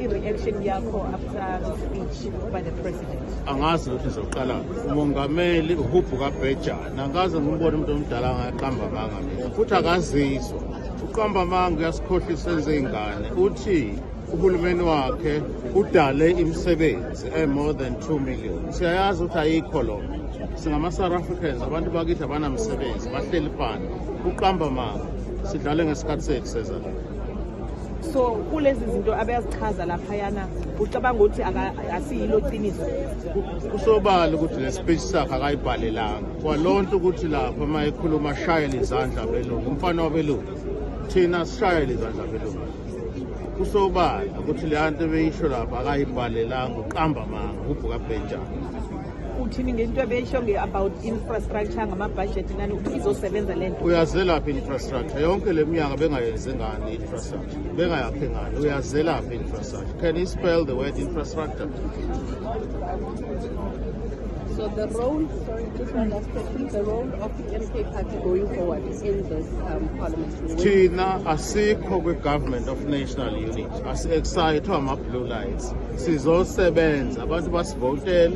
I-reaction yakho after the speech by the president? Angazi ukuthi izoqala. Umongameli uhubhu kabhejana, angikaze ngimbone umuntu omdala angaqamba amanga mina, futhi akazizwa uqamba amanga, uyasikhohlisa ezingane. Uthi uhulumeni wakhe udale imisebenzi e-more than 2 million. Siyayazi ukuthi ayikho lona. Singama-South Africans, abantu bakithi abanamsebenzi, bahleli phansi. Uqamba amanga, sidlale ngesikhathi sethu seza. So kulezi zinto abayazichaza laphayana, ucabanga ukuthi asiyilo qiniso? Kusobala ukuthi le speech sakhe akayibhalelanga kwalonto, ukuthi lapha uma ekhuluma ashayele izandla abelungu, umfana wabelungu. Thina sishayele izandla abelungu. Kusobala ukuthi le nto ebeyisho lapha akayibhalelanga, uqamba amanga, ubhuka bhenjana. Uthini ngento ebeyisho about infrastructure, ngamabhajethi nani, ukuthi izosebenza le nto? Uyazelaphi infrastructure? Yonke le minyaka bengayenzi ngani infrastructure? Bengayakhe ngani? Uyazelaphi infrastructure? Can he spell the word "infrastructure"? So the role, sorry, just one last question, the role of the MK party going forward in this parliamentary Thina asikho kwi-government of national unity, asi-excite ama-blue lights. Sizosebenza, abantu basivotele.